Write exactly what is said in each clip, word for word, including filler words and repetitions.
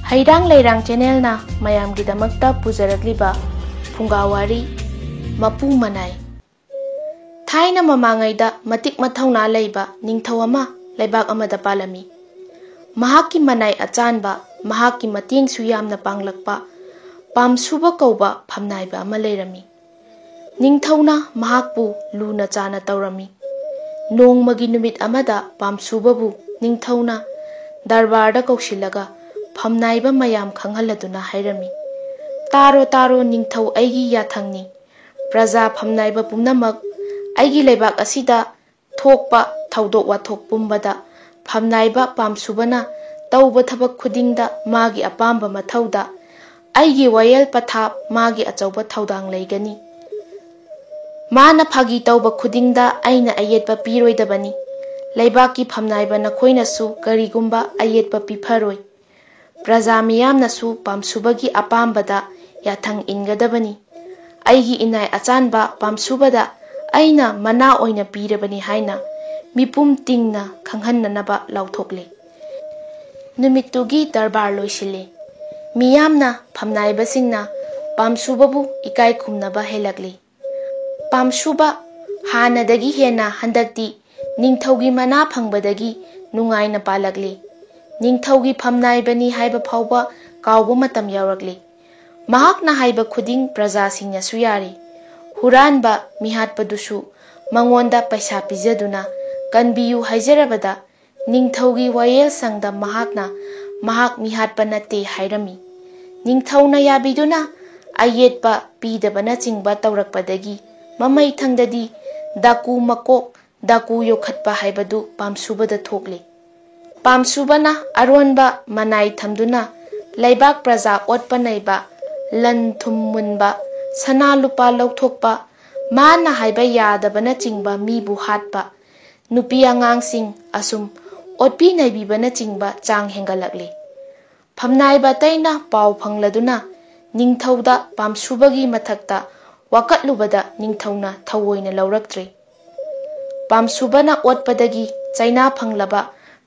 ꯍꯩꯔꯥꯡ ꯂꯩꯔꯥꯡ ꯆꯦꯅꯦꯜꯅ ꯃꯌꯥꯝꯒꯤꯗꯃꯛꯇ ꯄꯨꯖꯔꯛꯂꯤꯕ ꯐꯨꯡꯒꯥ ꯋꯥꯔꯤ, ꯃꯄꯨ ꯃꯅꯥꯏ꯫ ꯊꯥꯏꯅ ꯃꯃꯥꯡꯉꯩꯗ ꯃꯇꯤꯛ ꯃꯊꯧꯅꯥ ꯂꯩꯕ ꯅꯤꯡꯊꯧ ꯑꯃ ꯂꯩꯕꯥꯛ ꯑꯃꯗ ꯄꯥꯜꯂꯝꯃꯤ꯫ ꯃꯍꯥꯛꯀꯤ ꯃꯅꯥꯏ ꯑꯆꯥꯟꯕ, ꯃꯍꯥꯛꯀꯤ ꯃꯇꯦꯡꯁꯨ ꯌꯥꯝꯅ ꯄꯥꯡꯂꯛꯄ ꯄꯥꯝꯁꯨꯕ ꯀꯧꯕ ꯐꯝꯅꯥꯏꯕ ꯑꯃ ꯂꯩꯔꯝꯃꯤ꯫ ꯅꯤꯡꯊꯧꯅ ꯃꯍꯥꯛꯄꯨ ꯂꯨꯅ ꯆꯥꯅ ꯇꯧꯔꯝꯃꯤ꯫ ꯅꯣꯡꯃꯒꯤ ꯅꯨꯃꯤꯠ ꯑꯃꯗ ꯄꯥꯝꯁꯨꯕꯕꯨ ꯅꯤꯡꯊꯧꯅ ꯗꯔꯕꯥꯔꯗ ꯀꯧꯁꯤꯜꯂꯒ ꯐꯝꯅꯥꯏꯕ ꯃꯌꯥꯝ ꯈꯪꯍꯜꯂꯗꯨꯅ ꯍꯥꯏꯔꯝꯃꯤ, "ꯇꯥꯔꯣ, ꯇꯥꯔꯣ, ꯅꯤꯡꯊꯧ ꯑꯩꯒꯤ ꯌꯥꯊꯪꯅꯤ꯫ ꯄ꯭ꯔꯖꯥ ꯐꯝꯅꯥꯏꯕ ꯄꯨꯝꯅꯃꯛ, ꯑꯩꯒꯤ ꯂꯩꯕꯥꯛ ꯑꯁꯤꯗ ꯊꯣꯛꯄ ꯊꯧꯗꯣꯛ ꯋꯥꯊꯣꯛ ꯄꯨꯝꯕꯗ ꯐꯝꯅꯥꯏꯕ ꯄꯥꯝꯁꯨꯕꯅ ꯇꯧꯕ ꯊꯕꯛ ꯈꯨꯗꯤꯡꯗ ꯃꯥꯒꯤ ꯑꯄꯥꯝꯕ ꯃꯊꯧꯗ ꯑꯩꯒꯤ ꯋꯥꯌꯦꯜ ꯄꯊꯥꯞ ꯃꯥꯒꯤ ꯑꯆꯧꯕ ꯊꯧꯗꯥꯡ ꯂꯩꯒꯅꯤ꯫ ꯃꯥꯅ ꯐꯥꯒꯤ ꯇꯧꯕ ꯈꯨꯗꯤꯡꯗ ꯑꯩꯅ ꯑꯌꯦꯠꯄ ꯄꯤꯔꯣꯏꯗꯕꯅꯤ꯫ ꯂꯩꯕꯥꯛꯀꯤ ꯐꯝꯅꯥꯏꯕ ꯅꯈꯣꯏꯅꯁꯨ ꯀꯔꯤꯒꯨꯝꯕ ꯑꯌꯦꯠꯄ ꯄꯤꯐꯔꯣꯏ꯫ ꯄ꯭ꯔꯖꯥ ꯃꯤꯌꯥꯝꯅꯁꯨ ꯄꯥꯝꯁꯨꯕꯒꯤ ꯑꯄꯥꯝꯕꯗ ꯌꯥꯊꯪ ꯏꯟꯒꯗꯕꯅꯤ꯫ ꯑꯩꯒꯤ ꯏꯅꯥꯏ ꯑꯆꯥꯟꯕ ꯄꯥꯝꯁꯨꯕꯗ ꯑꯩꯅ ꯃꯅꯥ ꯑꯣꯏꯅ ꯄꯤꯔꯕꯅꯤ" ꯍꯥꯏꯅ ꯃꯤꯄꯨꯝ ꯇꯤꯡꯅ ꯈꯪꯍꯟꯅꯅꯕ ꯂꯥꯎꯊꯣꯛꯂꯦ꯫ ꯅꯨꯃꯤꯠꯇꯨꯒꯤ ꯗꯔꯕꯥꯔ ꯂꯣꯏꯁꯤꯜꯂꯦ꯫ ꯃꯤꯌꯥꯝꯅ, ꯐꯝꯅꯥꯏꯕꯁꯤꯡꯅ ꯄꯥꯝꯁꯨꯕꯕꯨ ꯏꯀꯥꯏ ꯈꯨꯝꯅꯕ ꯍꯦꯜꯂꯛꯂꯤ꯫ ꯄꯥꯝꯁꯨꯕ ꯍꯥꯟꯅꯗꯒꯤ ꯍꯦꯟꯅ ꯍꯟꯗꯛꯇꯤ ꯅꯤꯡꯊꯧꯒꯤ ꯃꯅꯥ ꯐꯪꯕꯗꯒꯤ ꯅꯨꯡꯉꯥꯏꯅ ꯄꯥꯜꯂꯛꯂꯤ꯫ ꯅꯤꯡꯊꯧꯒꯤ ꯐꯝꯅꯥꯏꯕꯅꯤ ꯍꯥꯏꯕ ꯐꯥꯎꯕ ꯀꯥꯎꯕ ꯃꯇꯝ ꯌꯥꯎꯔꯛꯂꯤ꯫ ꯃꯍꯥꯛꯅ ꯍꯥꯏꯕ ꯈꯨꯗꯤꯡ ꯄ꯭ꯔꯖꯥꯁꯤꯡꯅꯁꯨ ꯌꯥꯔꯤ꯫ ꯍꯨꯔꯥꯟꯕ, ꯃꯤꯍꯥꯠꯄꯗꯨꯁꯨ ꯃꯉꯣꯟꯗ ꯄꯩꯁꯥ ꯄꯤꯖꯗꯨꯅ ꯀꯟꯕꯤꯌꯨ ꯍꯥꯏꯖꯔꯕꯗ ꯅꯤꯡꯊꯧꯒꯤ ꯋꯥꯌꯦꯜꯁꯪꯗ ꯃꯍꯥꯛꯅ ꯃꯍꯥꯛ ꯃꯤꯍꯥꯠꯄ ꯅꯠꯇꯦ ꯍꯥꯏꯔꯝꯃꯤ꯫ ꯅꯤꯡꯊꯧꯅ ꯌꯥꯕꯤꯗꯨꯅ ꯑꯌꯦꯠꯄ ꯄꯤꯗꯕꯅꯆꯤꯡꯕ ꯇꯧꯔꯛꯄꯗꯒꯤ ꯃꯃꯩ ꯊꯪꯗꯗꯤ ꯗꯥꯀꯨ ꯃꯀꯣꯛ ꯗꯥꯀꯨ ꯌꯣꯛꯈꯠꯄ ꯍꯥꯏꯕꯗꯨ ꯄꯥꯝꯁꯨꯕꯗ ꯊꯣꯛꯂꯤ꯫ ꯄꯥꯝꯁꯨꯕꯅ ꯑꯔꯣꯟꯕ ꯃꯅꯥꯏ ꯊꯝꯗꯨꯅ ꯂꯩꯕꯥꯛ ꯄ꯭ꯔꯖꯥ ꯑꯣꯠꯄ ꯅꯩꯕ, ꯂꯟ ꯊꯨꯝ ꯃꯨꯟꯕ, ꯁꯅꯥ ꯂꯨꯄꯥ ꯂꯧꯊꯣꯛꯄ, ꯃꯥꯅ ꯍꯥꯏꯕ ꯌꯥꯗꯕꯅꯆꯤꯡꯕ ꯃꯤꯕꯨ ꯍꯥꯠꯄ, ꯅꯨꯄꯤ ꯑꯉꯥꯡꯁꯤꯡ ꯑꯁꯨꯝ ꯑꯣꯠꯄꯤ ꯅꯩꯕꯤꯕꯅꯆꯤꯡꯕ ꯆꯥꯡ ꯍꯦꯟꯒꯠꯂꯛꯂꯤ꯫ ꯐꯝꯅꯥꯏꯕ ꯑꯇꯩꯅ ꯄꯥꯎ ꯐꯪꯂꯗꯨꯅ ꯅꯤꯡꯊꯧꯗ ꯄꯥꯝꯁꯨꯕꯒꯤ ꯃꯊꯛꯇ ꯋꯥꯀꯠꯂꯨꯕꯗ ꯅꯤꯡꯊꯧꯅ ꯊꯧꯑꯣꯏꯅ ꯂꯧꯔꯛꯇ꯭ꯔꯦ꯫ ꯄꯥꯝꯁꯨꯕꯅ ꯑꯣꯠꯄꯗꯒꯤ ꯆꯩꯅꯥ ꯐꯪꯂꯕ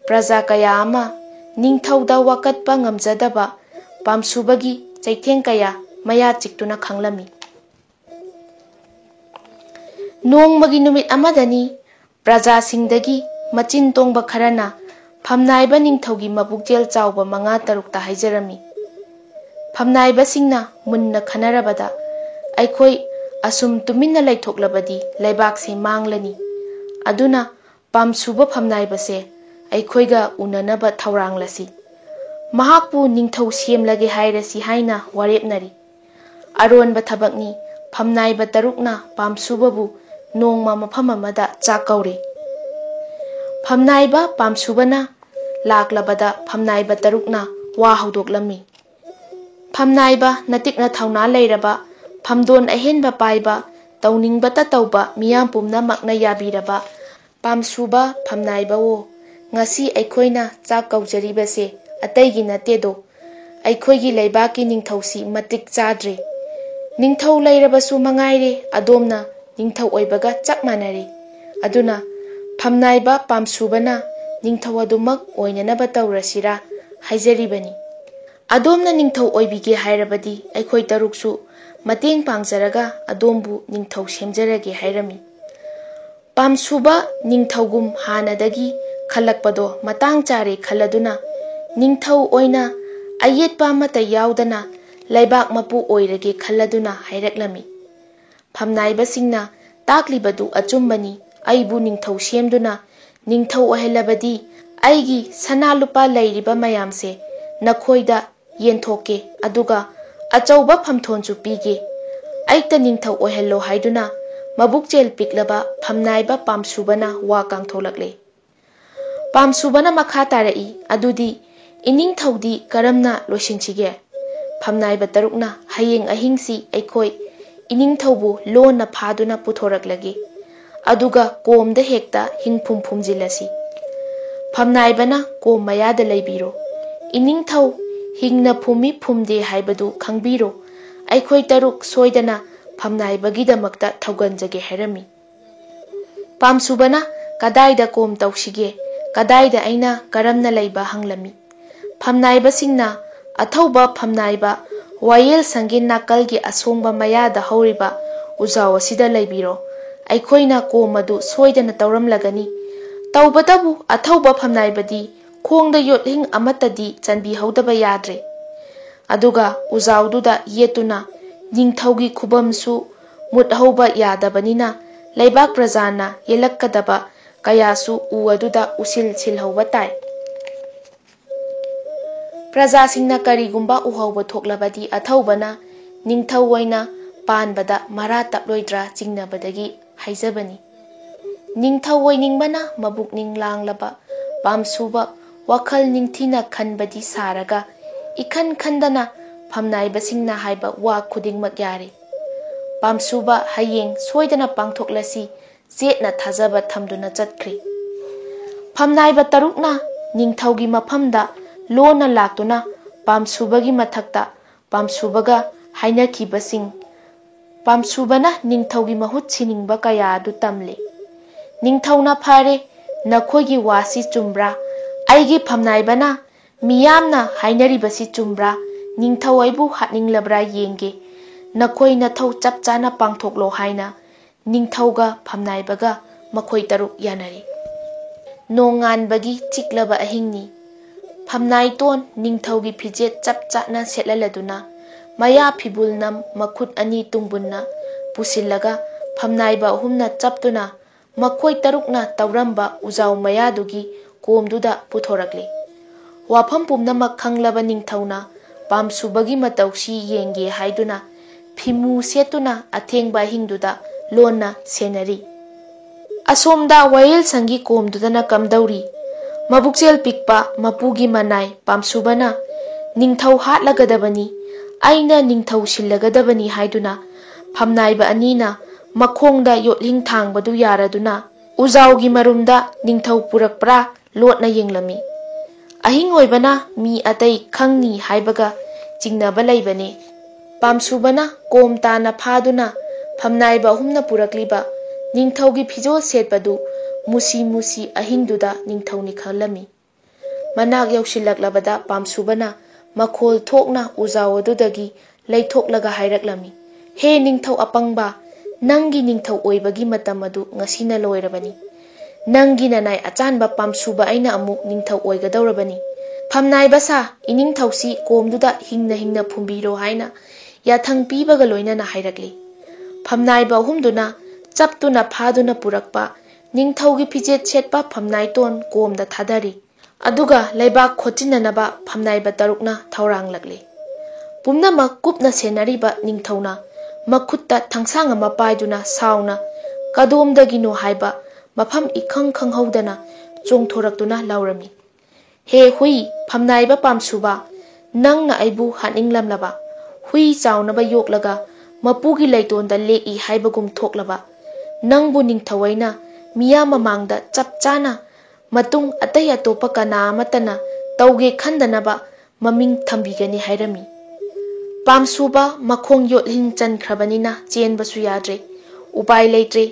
ꯄ꯭ꯔꯖꯥ ꯀꯌꯥ ꯑꯃ ꯅꯤꯡꯊꯧꯗ ꯋꯥꯀꯠꯄ ꯉꯝꯖꯗꯕ ꯄꯥꯝꯁꯨꯕꯒꯤ ꯆꯩꯊꯦꯡ ꯀꯌꯥ ꯃꯌꯥ ꯆꯤꯛꯇꯨꯅ ꯈꯥꯡꯂꯝꯃꯤ꯫ ꯅꯣꯡꯃꯒꯤ ꯅꯨꯃꯤꯠ ꯑꯃꯗꯅꯤ ꯄ꯭ꯔꯖꯥꯁꯤꯡꯗꯒꯤ ꯃꯆꯤꯟ ꯇꯣꯡꯕ ꯈꯔꯅ ꯐꯝꯅꯥꯏꯕ ꯅꯤꯡꯊꯧꯒꯤ ꯃꯕꯨꯛꯆꯦꯜ ꯆꯥꯎꯕ ꯃꯉꯥ ꯇꯔꯨꯛꯇ ꯍꯥꯏꯖꯔꯝꯃꯤ꯫ ꯐꯝꯅꯥꯏꯕꯁꯤꯡꯅ ꯃꯨꯟꯅ ꯈꯟꯅꯔꯕꯗ, "ꯑꯩꯈꯣꯏ ꯑꯁꯨꯝ ꯇꯨꯃꯤꯟꯅ ꯂꯩꯊꯣꯛꯂꯕꯗꯤ ꯂꯩꯕꯥꯛꯁꯦ ꯃꯥꯡꯂꯅꯤ꯫ ꯑꯗꯨꯅ ꯄꯥꯝꯁꯨꯕ ꯐꯝꯅꯥꯏꯕꯁꯦ ꯑꯩꯈꯣꯏꯒ ꯎꯅꯅꯕ ꯊꯧꯔꯥꯡꯂꯁꯤ꯫ ꯃꯍꯥꯛꯄꯨ ꯅꯤꯡꯊꯧ ꯁꯦꯝꯂꯒꯦ ꯍꯥꯏꯔꯁꯤ" ꯍꯥꯏꯅ ꯋꯥꯔꯦꯞꯅꯔꯤ꯫ ꯑꯔꯣꯟꯕ ꯊꯕꯛꯅꯤ꯫ ꯐꯝꯅꯥꯏꯕ ꯇꯔꯨꯛꯅ ꯄꯥꯝꯁꯨꯕꯕꯨ ꯅꯣꯡꯃ ꯃꯐꯝ ꯑꯃꯗ ꯆꯥꯛ ꯀꯧꯔꯤ꯫ ꯐꯝꯅꯥꯏꯕ ꯄꯥꯝꯁꯨꯕꯅ ꯂꯥꯛꯂꯕꯗ ꯐꯝꯅꯥꯏꯕ ꯇꯔꯨꯛꯅ ꯋꯥ ꯍꯧꯗꯣꯛꯂꯝꯃꯤ꯫ ꯐꯝꯅꯥꯏꯕ ꯅꯇꯤꯛꯅ ꯊꯧꯅꯥ ꯂꯩꯔꯕ, ꯐꯝꯗꯣꯟ ꯑꯍꯦꯟꯕ ꯄꯥꯏꯕ, ꯇꯧꯅꯤꯡꯕꯇ ꯇꯧꯕ ꯃꯤꯌꯥꯝ ꯄꯨꯝꯅꯃꯛꯅ ꯌꯥꯕꯤꯔꯕ ꯄꯥꯝꯁꯨꯕ ꯐꯝꯅꯥꯏꯕꯋꯣ, ꯉꯁꯤ ꯑꯩꯈꯣꯏꯅ ꯆꯥꯛ ꯀꯧꯖꯔꯤꯕꯁꯦ ꯑꯇꯩꯒꯤ ꯅꯠꯇꯦꯗꯣ꯫ ꯑꯩꯈꯣꯏꯒꯤ ꯂꯩꯕꯥꯛꯀꯤ ꯅꯤꯡꯊꯧꯁꯤ ꯃꯇꯤꯛ ꯆꯥꯗ꯭ꯔꯦ꯫ ꯅꯤꯡꯊꯧ ꯂꯩꯔꯕꯁꯨ ꯃꯉꯥꯏꯔꯦ, ꯑꯗꯣꯝꯅ ꯅꯤꯡꯊꯧ ꯑꯣꯏꯕꯒ ꯆꯞ ꯃꯥꯟꯅꯔꯦ꯫ ꯑꯗꯨꯅ ꯐꯝꯅꯥꯏꯕ ꯄꯥꯝꯁꯨꯕꯅ ꯅꯤꯡꯊꯧ ꯑꯗꯨꯃꯛ ꯑꯣꯏꯅꯅꯕ ꯇꯧꯔꯁꯤꯔꯥ ꯍꯥꯏꯖꯔꯤꯕꯅꯤ꯫ ꯑꯗꯣꯝꯅ ꯅꯤꯡꯊꯧ ꯑꯣꯏꯕꯤꯒꯦ ꯍꯥꯏꯔꯕꯗꯤ ꯑꯩꯈꯣꯏ ꯇꯔꯨꯛꯁꯨ ꯃꯇꯦꯡ ꯄꯥꯡꯖꯔꯒ ꯑꯗꯣꯝꯕꯨ ꯅꯤꯡꯊꯧ ꯁꯦꯝꯖꯔꯒꯦ ꯍꯥꯏꯔꯝꯃꯤ꯫ ꯄꯥꯝꯁꯨꯕ ꯅꯤꯡꯊꯧꯒꯨꯝ ꯍꯥꯟꯅꯗꯒꯤ ꯈꯜꯂꯛꯄꯗꯣ ꯃꯇꯥꯡ ꯆꯥꯔꯦ ꯈꯜꯂꯗꯨꯅ, ꯅꯤꯡꯊꯧ ꯑꯣꯏꯅ ꯑꯌꯦꯠꯄ ꯑꯃꯠꯇ ꯌꯥꯎꯗꯅ ꯂꯩꯕꯥꯛ ꯃꯄꯨ ꯑꯣꯏꯔꯒꯦ ꯈꯜꯂꯗꯨꯅ ꯍꯥꯏꯔꯛꯂꯝꯃꯤ꯫ ꯐꯝꯅꯥꯏꯕꯁꯤꯡꯅ ꯇꯥꯛꯂꯤꯕꯗꯨ ꯑꯆꯨꯝꯕꯅꯤ꯫ ꯑꯩꯕꯨ ꯅꯤꯡꯊꯧ ꯁꯦꯝꯗꯨꯅ ꯅꯤꯡꯊꯧ ꯑꯣꯏꯍꯜꯂꯕꯗꯤ ꯑꯩꯒꯤ ꯁꯅꯥ ꯂꯨꯄꯥ ꯂꯩꯔꯤꯕ ꯃꯌꯥꯝꯁꯦ ꯅꯈꯣꯏꯗ ꯌꯦꯟꯊꯣꯛꯀꯦ, ꯑꯗꯨꯒ ꯑꯆꯧꯕ ꯐꯝꯊꯣꯟꯁꯨ ꯄꯤꯒꯦ꯫ ꯑꯩꯇ ꯅꯤꯡꯊꯧ ꯑꯣꯏꯍꯜꯂꯣ ꯍꯥꯏꯗꯨꯅ ꯃꯕꯨꯛꯆꯦꯜ ꯄꯤꯛꯂꯕ ꯐꯝꯅꯥꯏꯕ ꯄꯥꯝꯁꯨꯕꯅ ꯋꯥ ꯀꯥꯡꯊꯣꯛꯂꯛꯂꯦ꯫ ꯄꯥꯝꯁꯨꯕꯅ ꯃꯈꯥ ꯇꯥꯔꯛꯏ, "ꯑꯗꯨꯗꯤ ꯏꯅꯤꯡꯊꯧꯗꯤ ꯀꯔꯝꯅ ꯂꯣꯏꯁꯤꯟꯁꯤꯒꯦ?" ꯐꯝꯅꯥꯏꯕ ꯇꯔꯨꯛꯅ, "ꯍꯌꯦꯡ ꯑꯍꯤꯡꯁꯤ ꯑꯩꯈꯣꯏ ꯏꯅꯤꯡꯊꯧꯕꯨ ꯂꯣꯟꯅ ꯐꯥꯗꯨꯅ ꯄꯨꯊꯣꯔꯛꯂꯒꯦ꯫ ꯑꯗꯨꯒ ꯀꯣꯝꯗ ꯍꯦꯛꯇ ꯍꯤꯡꯐꯨꯝ ꯐꯨꯝꯖꯤꯜꯂꯁꯤ꯫ ꯐꯝꯅꯥꯏꯕꯅ ꯀꯣꯝ ꯃꯌꯥꯗ ꯂꯩꯕꯤꯔꯣ꯫ ꯏꯅꯤꯡꯊꯧ ꯍꯤꯡꯅ ꯐꯨꯝꯃꯤ ꯐꯨꯝꯗꯦ ꯍꯥꯏꯕꯗꯨ ꯈꯪꯕꯤꯔꯣ꯫ ꯑꯩꯈꯣꯏ ꯇꯔꯨꯛ ꯁꯣꯏꯗꯅ ꯐꯝꯅꯥꯏꯕꯒꯤꯗꯃꯛꯇ ꯊꯧꯒꯟꯖꯒꯦ" ꯍꯥꯏꯔꯝꯃꯤ꯫ ꯄꯥꯝꯁꯨꯕꯅ "ꯀꯗꯥꯏꯗ ꯀꯣꯝ ꯇꯧꯁꯤꯒꯦ? ꯀꯗꯥꯏꯗ ꯑꯩꯅ ꯀꯔꯝꯅ ꯂꯩꯕ?" ꯍꯪꯂꯝꯃꯤ꯫ ꯐꯝꯅꯥꯏꯕꯁꯤꯡꯅ, "ꯑꯊꯧꯕ ꯐꯝꯅꯥꯏꯕ, ꯋꯥꯌꯦꯜ ꯁꯪꯒꯤ ꯅꯥꯀꯜꯒꯤ ꯑꯁꯣꯡꯕ ꯃꯌꯥꯗ ꯍꯧꯔꯤꯕ ꯎꯖꯥꯎ ꯑꯁꯤꯗ ꯂꯩꯕꯤꯔꯣ꯫ ꯑꯩꯈꯣꯏꯅ ꯀꯣꯝ ꯑꯗꯨ ꯁꯣꯏꯗꯅ ꯇꯧꯔꯝꯂꯒꯅꯤ꯫ ꯇꯧꯕꯇꯕꯨ ꯑꯊꯧꯕ ꯐꯝꯅꯥꯏꯕꯗꯤ ꯈꯣꯡꯗ ꯌꯣꯠꯂꯤꯡ ꯑꯃꯠꯇꯗꯤ ꯆꯟꯕꯤꯍꯧꯗꯕ ꯌꯥꯗ꯭ꯔꯦ"꯫ ꯑꯗꯨꯒ ꯎꯖꯥꯎꯗꯨꯗ ꯌꯦꯠꯇꯨꯅ, "ꯅꯤꯡꯊꯧꯒꯤ ꯈꯨꯕꯝꯁꯨ ꯃꯨꯠꯍꯧꯕ ꯌꯥꯗꯕꯅꯤꯅ ꯂꯩꯕꯥꯛ ꯄ꯭ꯔꯖꯥꯅ ꯌꯦꯜꯂꯛꯀꯗꯕ ꯀꯌꯥꯁꯨ ꯎ ꯑꯗꯨꯗ ꯎꯁꯤꯜ ꯁꯤꯜꯍꯧꯕ ꯇꯥꯏ"꯫ ꯄ꯭ꯔꯖꯥꯁꯤꯡꯅ ꯀꯔꯤꯒꯨꯝꯕ ꯎꯍꯧꯕ ꯊꯣꯛꯂꯕꯗꯤ ꯑꯊꯧꯕꯅ ꯅꯤꯡꯊꯧ ꯑꯣꯏꯅ ꯄꯥꯟꯕꯗ ꯃꯔꯥ ꯇꯞꯂꯣꯏꯗ꯭ꯔꯥ ꯆꯤꯡꯅꯕꯗꯒꯤ ꯍꯥꯏꯖꯕꯅꯤ꯫ ꯅꯤꯡꯊꯧ ꯑꯣꯏꯅꯤꯡꯕꯅ ꯃꯕꯨꯛꯅꯤꯡ ꯂꯥꯡꯂꯕ ꯄꯥꯝꯁꯨꯕ ꯋꯥꯈꯜ ꯅꯤꯡꯊꯤꯅ ꯈꯟꯕꯗꯤ ꯁꯥꯔꯒ ꯏꯈꯟ ꯈꯟꯗꯅ ꯐꯝꯅꯥꯏꯕꯁꯤꯡꯅ ꯍꯥꯏꯕ ꯋꯥ ꯈꯨꯗꯤꯡꯃꯛ ꯌꯥꯔꯦ꯫ ꯄꯥꯝꯁꯨꯕ ꯍꯌꯦꯡ ꯁꯣꯏꯗꯅ ꯄꯥꯡꯊꯣꯛꯂꯁꯤ ꯆꯦꯠꯅ ꯊꯥꯖꯕ ꯊꯝꯗꯨꯅ ꯆꯠꯈ꯭ꯔꯤ꯫ ꯐꯝꯅꯥꯏꯕ ꯇꯔꯨꯛꯅ ꯅꯤꯡꯊꯧꯒꯤ ꯃꯐꯝꯗ ꯂꯣꯟꯅ ꯂꯥꯛꯇꯨꯅ ꯄꯥꯝꯁꯨꯕꯒꯤ ꯃꯊꯛꯇ ꯄꯥꯝꯁꯨꯕꯒ ꯍꯥꯏꯅꯈꯤꯕꯁꯤꯡ, ꯄꯥꯝꯁꯨꯕꯅ ꯅꯤꯡꯊꯧꯒꯤ ꯃꯍꯨꯠ ꯁꯤꯅꯤꯡꯕ ꯀꯌꯥ ꯑꯗꯨ ꯇꯝꯂꯤ꯫ ꯅꯤꯡꯊꯧꯅ, "ꯐꯔꯦ, ꯅꯈꯣꯏꯒꯤ ꯋꯥꯁꯤ ꯆꯨꯝꯕ꯭ꯔꯥ? ꯑꯩꯒꯤ ꯐꯝꯅꯥꯏꯕꯅ ꯃꯤꯌꯥꯝꯅ ꯍꯥꯏꯅꯔꯤꯕꯁꯤ ꯆꯨꯝꯕ꯭ꯔꯥ? ꯅꯤꯡꯊꯧ ꯑꯩꯕꯨ ꯍꯥꯠꯅꯤꯡꯂꯕ꯭ꯔꯥ ꯌꯦꯡꯒꯦ꯫ ꯅꯈꯣꯏ ꯅꯊꯧ ꯆꯞ ꯆꯥꯅ ꯄꯥꯡꯊꯣꯛꯂꯣ" ꯍꯥꯏꯅ ꯅꯤꯡꯊꯧꯒ ꯐꯝꯅꯥꯏꯕꯒ ꯃꯈꯣꯏ ꯇꯔꯨꯛ ꯌꯥꯅꯔꯦ꯫ ꯅꯣꯡꯉꯥꯟꯕꯒꯤ ꯆꯤꯛꯂꯕ ꯑꯍꯤꯡꯅꯤ꯫ ꯐꯝꯅꯥꯏꯇꯣꯟ ꯅꯤꯡꯊꯧꯒꯤ ꯐꯤꯖꯦꯠ ꯆꯞ ꯆꯥꯅ ꯁꯦꯠꯍꯜꯂꯗꯨꯅ, ꯃꯌꯥ ꯐꯤꯕꯨꯜꯅꯝ ꯃꯈꯨꯠ ꯑꯅꯤ ꯇꯨꯡꯕꯨꯟꯅ ꯄꯨꯁꯤꯜꯂꯒ, ꯐꯝꯅꯥꯏꯕ ꯑꯍꯨꯝꯅ ꯆꯞꯇꯨꯅ ꯃꯈꯣꯏ ꯇꯔꯨꯛꯅ ꯇꯧꯔꯝꯕ ꯎꯖꯥꯎ ꯃꯌꯥꯗꯨꯒꯤ ꯀꯣꯝꯗꯨꯗ ꯄꯨꯊꯣꯔꯛꯂꯦ꯫ ꯋꯥꯐꯝ ꯄꯨꯝꯅꯃꯛ ꯈꯪꯂꯕ ꯅꯤꯡꯊꯧꯅ ꯄꯥꯝꯁꯨꯕꯒꯤ ꯃꯇꯧꯁꯤ ꯌꯦꯡꯒꯦ ꯍꯥꯏꯗꯨꯅ ꯐꯤꯃꯨ ꯁꯦꯠꯇꯨꯅ ꯑꯊꯦꯡꯕ ꯑꯍꯤꯡꯗꯨꯗ ꯂꯣꯟꯅ ꯁꯦꯟꯅꯔꯤ꯫ ꯑꯁꯣꯝꯗ ꯋꯥꯌꯦꯜꯁꯪꯒꯤ ꯀꯣꯝꯗꯨꯗꯅ ꯀꯝꯗꯧꯔꯤ? ꯃꯕꯨꯛꯆꯦꯜ ꯄꯤꯛꯄ ꯃꯄꯨꯒꯤ ꯃꯅꯥꯏ ꯄꯥꯝꯁꯨꯕꯅ, "ꯅꯤꯡꯊꯧ ꯍꯥꯠꯂꯒꯗꯕꯅꯤ, ꯑꯩꯅ ꯅꯤꯡꯊꯧ ꯁꯤꯜꯂꯒꯗꯕꯅꯤ" ꯍꯥꯏꯗꯨꯅ ꯐꯝꯅꯥꯏꯕ ꯑꯅꯤꯅ ꯃꯈꯣꯡꯗ ꯌꯣꯠꯂꯤꯡ ꯊꯥꯡꯕꯗꯨ ꯌꯥꯔꯗꯨꯅ ꯎꯖꯥꯎꯒꯤ ꯃꯔꯨꯝꯗ ꯅꯤꯡꯊꯧ ꯄꯨꯔꯛꯄ꯭ꯔꯥ ꯂꯣꯠꯅ ꯌꯦꯡꯂꯝꯃꯤ꯫ ꯑꯍꯤꯡ ꯑꯣꯏꯕꯅ ꯃꯤ ꯑꯇꯩ ꯈꯪꯅꯤ ꯍꯥꯏꯕꯒ ꯆꯤꯡꯅꯕ ꯂꯩꯕꯅꯤ꯫ ꯄꯥꯝꯁꯨꯕꯅ ꯀꯣꯝ ꯇꯥꯅ ꯐꯥꯗꯨꯅ ꯐꯝꯅꯥꯏꯕ ꯑꯍꯨꯝꯅ ꯄꯨꯔꯛꯂꯤꯕ ꯅꯤꯡꯊꯧꯒꯤ ꯐꯤꯖꯣꯜ ꯁꯦꯠꯄꯗꯨ ꯃꯨꯁꯤ ꯃꯨꯁꯤ ꯑꯍꯤꯡꯗꯨꯗ ꯅꯤꯡꯊꯧꯅꯤ ꯈꯜꯂꯝꯃꯤ꯫ ꯃꯅꯥꯛ ꯌꯧꯁꯤꯜꯂꯛꯂꯕꯗ ꯄꯥꯝꯁꯨꯕꯅ ꯃꯈꯣꯜ ꯊꯣꯛꯅ ꯎꯖꯥꯎ ꯑꯗꯨꯗꯒꯤ ꯂꯩꯊꯣꯛꯂꯒ ꯍꯥꯏꯔꯛꯂꯝꯃꯤ, "ꯍꯦ ꯅꯤꯡꯊꯧ ꯑꯄꯪꯕ, ꯅꯪꯒꯤ ꯅꯤꯡꯊꯧ ꯑꯣꯏꯕꯒꯤ ꯃꯇꯝ ꯑꯗꯨ ꯉꯁꯤꯅ ꯂꯣꯏꯔꯕꯅꯤ꯫ ꯅꯪꯒꯤ ꯅꯅꯥꯏ ꯑꯆꯥꯟꯕ ꯄꯥꯝꯁꯨꯕ ꯑꯩꯅ ꯑꯃꯨꯛ ꯅꯤꯡꯊꯧ ꯑꯣꯏꯒꯗꯧꯔꯕꯅꯤ꯫ ꯐꯝꯅꯥꯏꯕ ꯁꯥ, ꯏꯅꯤꯡꯊꯧꯁꯤ ꯀꯣꯝꯗꯨꯗ ꯍꯤꯡꯅ ꯍꯤꯡꯅ ꯐꯨꯝꯕꯤꯔꯣ" ꯍꯥꯏꯅ ꯌꯥꯊꯪ ꯄꯤꯕꯒ ꯂꯣꯏꯅꯅ ꯍꯥꯏꯔꯛꯂꯤ꯫ ꯐꯝꯅꯥꯏꯕ ꯑꯍꯨꯝꯗꯨꯅ ꯆꯞꯇꯨꯅ ꯐꯥꯗꯨꯅ ꯄꯨꯔꯛꯄ ꯅꯤꯡꯊꯧꯒꯤ ꯐꯤꯖꯦꯠ ꯁꯦꯠꯄ ꯐꯝꯅꯥꯏꯇꯣꯟ ꯀꯣꯝꯗ ꯊꯥꯗꯔꯤ꯫ ꯑꯗꯨꯒ ꯂꯩꯕꯥꯛ ꯈꯣꯠꯆꯤꯟꯅꯅꯕ ꯐꯝꯅꯥꯏꯕ ꯇꯔꯨꯛꯅ ꯊꯧꯔꯥꯡꯂꯛꯂꯤ꯫ ꯄꯨꯝꯅꯃꯛ ꯀꯨꯞꯅ ꯁꯦꯟꯅꯔꯤꯕ ꯅꯤꯡꯊꯧꯅ ꯃꯈꯨꯠꯇ ꯊꯥꯡꯁꯥꯡ ꯑꯃ ꯄꯥꯏꯗꯨꯅ ꯁꯥꯎꯅ "ꯀꯗꯣꯝꯗꯒꯤꯅꯣ" ꯍꯥꯏꯕ ꯃꯐꯝ ꯏꯈꯪ ꯈꯪꯍꯧꯗꯅ ꯆꯣꯡꯊꯣꯔꯛꯇꯨꯅ ꯂꯥꯎꯔꯝꯃꯤ꯫ "ꯍꯦ ꯍꯨꯏ, ꯐꯝꯅꯥꯏꯕ ꯄꯥꯝꯁꯨꯕ, ꯅꯪꯅ ꯑꯩꯕꯨ ꯍꯥꯠꯅꯤꯡꯂꯝꯂꯕ? ꯍꯨꯏ ꯆꯥꯎꯅꯕ ꯌꯣꯛꯂꯒ ꯃꯄꯨꯒꯤ ꯂꯩꯇꯣꯟꯗ ꯂꯦꯛꯏ ꯍꯥꯏꯕꯒꯨꯝ ꯊꯣꯛꯂꯕ? ꯅꯪꯕꯨ ꯅꯤꯡꯊꯧ ꯑꯩꯅ ꯃꯤꯌꯥꯝ ꯃꯃꯥꯡꯗ ꯆꯞ ꯆꯥꯅ, ꯃꯇꯨꯡ ꯑꯇꯩ ꯑꯇꯣꯞꯄ ꯀꯅꯥ ꯑꯃꯠꯇꯅ ꯇꯧꯒꯦ ꯈꯟꯗꯅꯕ ꯃꯃꯤꯡ ꯊꯝꯕꯤꯒꯅꯤ" ꯍꯥꯏꯔꯝꯃꯤ꯫ ꯄꯥꯝꯁꯨꯕ ꯃꯈꯣꯡ ꯌꯣꯠꯂꯤꯡ ꯆꯟꯈ꯭ꯔꯕꯅꯤꯅ ꯆꯦꯟꯕꯁꯨ ꯌꯥꯗ꯭ꯔꯦ꯫ ꯎꯄꯥꯏ ꯂꯩꯇ꯭ꯔꯦ꯫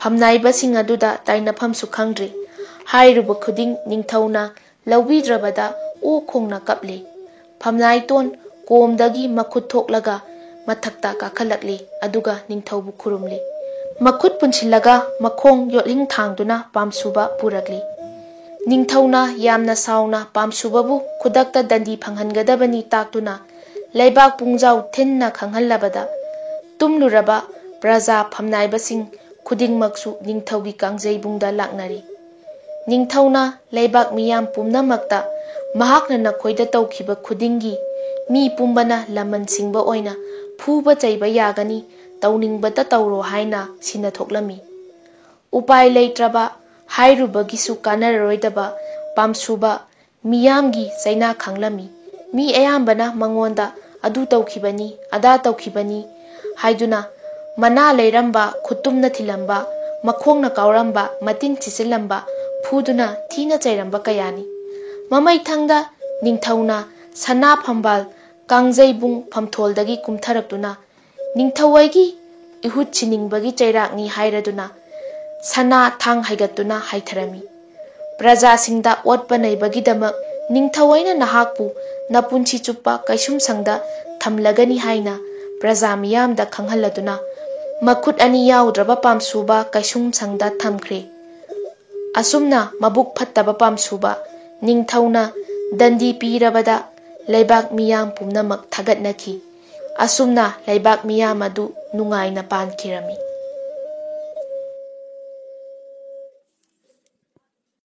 ꯐꯝꯅꯥꯏꯕꯁꯤꯡ ꯑꯗꯨꯗ ꯇꯥꯏꯅꯐꯝꯁꯨ ꯈꯪꯗ꯭ꯔꯦ꯫ ꯍꯥꯏꯔꯨꯕ ꯈꯨꯗꯤꯡ ꯅꯤꯡꯊꯧꯅ ꯂꯧꯕꯤꯗ꯭ꯔꯕꯗ ꯑꯣ ꯈꯣꯡꯅ ꯀꯞꯂꯤ꯫ ꯐꯝꯅꯥꯏꯇꯣꯟ ꯀꯣꯝꯗꯒꯤ ꯃꯈꯨꯠ ꯊꯣꯛꯂꯒ ꯃꯊꯛꯇ ꯀꯥꯈꯠꯂꯛꯂꯤ, ꯑꯗꯨꯒ ꯅꯤꯡꯊꯧꯕꯨ ꯈꯨꯔꯨꯝꯂꯤ꯫ ꯃꯈꯨꯠ ꯄꯨꯟꯁꯤꯜꯂꯒ ꯃꯈꯣꯡ ꯌꯣꯠꯂꯤꯡ ꯊꯥꯡꯗꯨꯅ ꯄꯥꯝꯁꯨꯕ ꯄꯨꯔꯛꯂꯤ꯫ ꯅꯤꯡꯊꯧꯅ ꯌꯥꯝꯅ ꯁꯥꯎꯅ ꯄꯥꯝꯁꯨꯕꯕꯨ ꯈꯨꯗꯛꯇ ꯗꯟꯗꯤ ꯐꯪꯍꯟꯒꯗꯕꯅꯤ ꯇꯥꯛꯇꯨꯅ ꯂꯩꯕꯥꯛ ꯄꯨꯡꯖꯥꯎ ꯊꯤꯟꯅ ꯈꯪꯍꯜꯂꯕꯗ, ꯇꯨꯝꯂꯨꯔꯕ ꯄ꯭ꯔꯖꯥ ꯐꯝꯅꯥꯏꯕꯁꯤꯡ ꯈꯨꯗꯤꯡꯃꯛꯁꯨ ꯅꯤꯡꯊꯧꯒꯤ ꯀꯥꯡꯖꯩꯕꯨꯡꯗ ꯂꯥꯛꯅꯔꯤ꯫ ꯅꯤꯡꯊꯧꯅ ꯂꯩꯕꯥꯛ ꯃꯤꯌꯥꯝ ꯄꯨꯝꯅꯃꯛꯇ ꯃꯍꯥꯛꯅ ꯅꯈꯣꯏꯗ ꯇꯧꯈꯤꯕ ꯈꯨꯗꯤꯡꯒꯤ ꯃꯤ ꯄꯨꯝꯕꯅ ꯂꯃꯟ ꯁꯤꯡꯕ ꯑꯣꯏꯅ ꯐꯨꯕ ꯆꯩꯕ ꯌꯥꯒꯅꯤ, ꯇꯧꯅꯤꯡꯕꯇ ꯇꯧꯔꯣ ꯍꯥꯏꯅ ꯁꯤꯟꯅꯊꯣꯛꯂꯝꯃꯤ꯫ ꯎꯄꯥꯏ ꯂꯩꯇ꯭ꯔꯕ, ꯍꯥꯏꯔꯨꯕꯒꯤꯁꯨ ꯀꯥꯟꯅꯔꯔꯣꯏꯗꯕ ꯄꯥꯝꯁꯨꯕ ꯃꯤꯌꯥꯝꯒꯤ ꯆꯩꯅꯥ ꯈꯥꯡꯂꯝꯃꯤ꯫ ꯃꯤ ꯑꯌꯥꯝꯕꯅ ꯃꯉꯣꯟꯗ "ꯑꯗꯨ ꯇꯧꯈꯤꯕꯅꯤ, ꯑꯗꯥ ꯇꯧꯈꯤꯕꯅꯤ" ꯍꯥꯏꯗꯨꯅ ꯃꯅꯥ ꯂꯩꯔꯝꯕ, ꯈꯨꯠꯇꯨꯝꯅ ꯊꯤꯜꯂꯝꯕ, ꯃꯈꯣꯡꯅ ꯀꯥꯎꯔꯝꯕ, ꯃꯇꯤꯟ ꯁꯤꯠꯆꯤꯜꯂꯝꯕ, ꯐꯨꯗꯨꯅ ꯊꯤꯅ ꯆꯩꯔꯝꯕ ꯀꯌꯥꯅꯤ꯫ ꯃꯃꯩꯊꯪꯗ ꯅꯤꯡꯊꯧꯅ ꯁꯅꯥ ꯐꯝꯕꯥꯜ ꯀꯥꯡꯖꯩꯕꯨꯡ ꯐꯝꯊꯣꯜꯗꯒꯤ ꯀꯨꯝꯊꯔꯛꯇꯨꯅ ꯅꯤꯡꯊꯧ ꯑꯩꯒꯤ ꯏꯍꯨꯠ ꯁꯤꯅꯤꯡꯕꯒꯤ ꯆꯩꯔꯥꯛꯅꯤ ꯍꯥꯏꯔꯗꯨꯅ ꯁꯅꯥ ꯊꯥꯡ ꯍꯩꯒꯠꯇꯨꯅ ꯍꯥꯏꯊꯔꯝꯃꯤ꯫ ꯄ꯭ꯔꯖꯥꯁꯤꯡꯗ ꯑꯣꯠꯄ ꯅꯩꯕꯒꯤꯗꯃꯛ ꯅꯤꯡꯊꯧ ꯑꯩꯅ ꯅꯍꯥꯛꯄꯨ ꯅꯄꯨꯟꯁꯤ ꯆꯨꯞꯄ ꯀꯩꯁꯨꯝꯁꯪꯗ ꯊꯝꯂꯒꯅꯤ ꯍꯥꯏꯅ ꯄ꯭ꯔꯖꯥ ꯃꯤꯌꯥꯝꯗ ꯈꯪꯍꯜꯂꯗꯨꯅ, ꯃꯈꯨꯠ ꯑꯅꯤ ꯌꯥꯎꯗ꯭ꯔꯕ ꯄꯥꯝꯁꯨꯕ ꯀꯩꯁꯨꯝꯁꯪꯗ ꯊꯝꯈ꯭ꯔꯦ꯫ ꯑꯁꯨꯝꯅ ꯃꯕꯨꯛ ꯐꯠꯇꯕ ꯄꯥꯝꯁꯨꯕ ꯅꯤꯡꯊꯧꯅ ꯗꯟꯗꯤ ꯄꯤꯔꯕꯗ ꯂꯩꯕꯥꯛ ꯃꯤꯌꯥꯝ ꯄꯨꯝꯅꯃꯛ ꯊꯥꯒꯠꯅꯈꯤ꯫ ꯑꯁꯨꯝꯅ ꯂꯩꯕꯥꯛ ꯃꯤꯌꯥꯝ ꯑꯗꯨ ꯅꯨꯡꯉꯥꯏꯅ ꯄꯥꯟꯈꯤꯔꯝꯃꯤ꯫